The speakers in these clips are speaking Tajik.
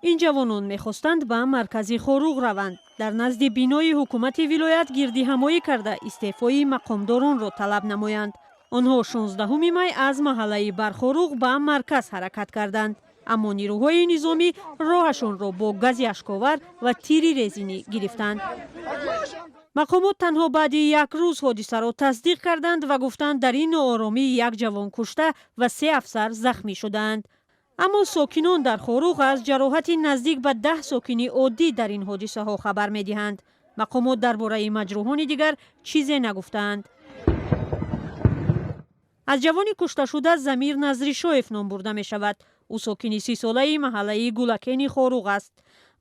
Ин ҷавонон мехостанд ба маркази Хоруғ раванд, дар назди бинои ҳукумати вилоят гирдиҳамоӣ карда, истеъфои мақомдоронро талаб намоянд. Онҳо 16 май аз маҳаллаи Бархоруғ ба марказ ҳаракат карданд, аммо нирӯҳои низомӣ роҳашонро бо гази ашковар ва тири резинӣ гирифтанд. Мақомот танҳо баъди як рӯз ҳодисаро тасдиқ карданд ва гуфтанд, дар ин нооромӣ як ҷавон кушта ва се афсар захмӣ шудаанд. Аммо сокинон дар Хоруғ аз ҷароҳати наздик ба 10 сокини оддӣ дар ин ҳодисаҳо хабар медиҳанд. Мақомот дар бораи маҷрӯҳони дигар чизе нагуфтаанд. Аз ҷавони кушташуда Замир Назришоев ном бурда мешавад. Ӯ сокини 30-солаи маҳаллаи Гулакени Хоруғ аст.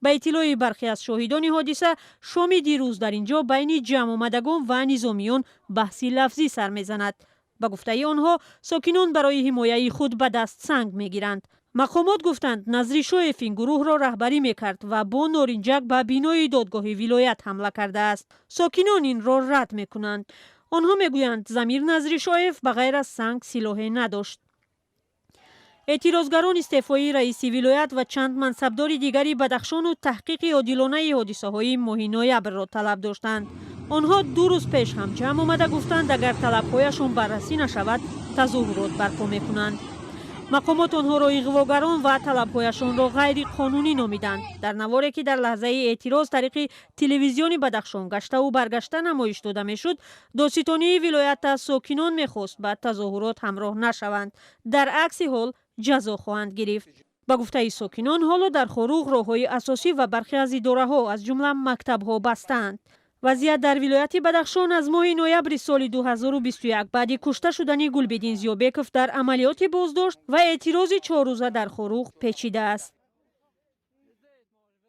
Ба иттилои бархе аз шоҳидони ҳодиса, шоми дирӯз дар ин ҷо байни ҷамъомадагон ва низомиён баҳси лафзӣ сар мезанад. Ба гуфтаи онҳо, сокинон барои ҳимояи худ ба даст санг мегиранд. Мақомот гуфтанд, Назришоев ин гурӯҳро раҳбарӣ мекард ва бо норинҷак ба бинои додгоҳи вилоят ҳамла кардааст. Сокинон инро рад мекунанд. Онҳо мегӯянд, Замир Назришоев ба ғайр аз санг силоҳе надошт. Эътирозгарон истеъфои раиси вилоят ва чанд мансабдори дигари Бадахшону таҳқиқи одилонаи ҳодисаҳои моҳи ноябрро талаб доштанд. Онҳо 2 рӯз пеш ҳам ҷамъ омада гуфтанд, агар талабҳояшон баррасӣ нашавад, тазоҳурот барпо мекунанд. Мақомот онҳоро иғвогарон ва талабҳояшонро ғайриқонунӣ номиданд. Дар наворе, ки дар лаҳзаи эътироз тариқи телевизиони Бадахшон гаштаву баргашта намоиш дода мешуд, додситонии вилоят аз сокинон мехост, ба тазоҳурот ҳамроҳ нашаванд, дар акси ҳол ҷазо хоҳанд гирифт. Ба гуфтаи сокинон, ҳоло дар Хоруғ роҳҳои асосӣ ва бархе аз идораҳо, аз ҷумла мактабҳо, бастаанд. Вазъият дар вилояти Бадахшон аз моҳи ноябри соли 2021, баъди кушта шудани Гулбиддин Зиёбеков дар амалиёти боздошт ва эътирози чоррӯза дар Хоруғ, печида аст.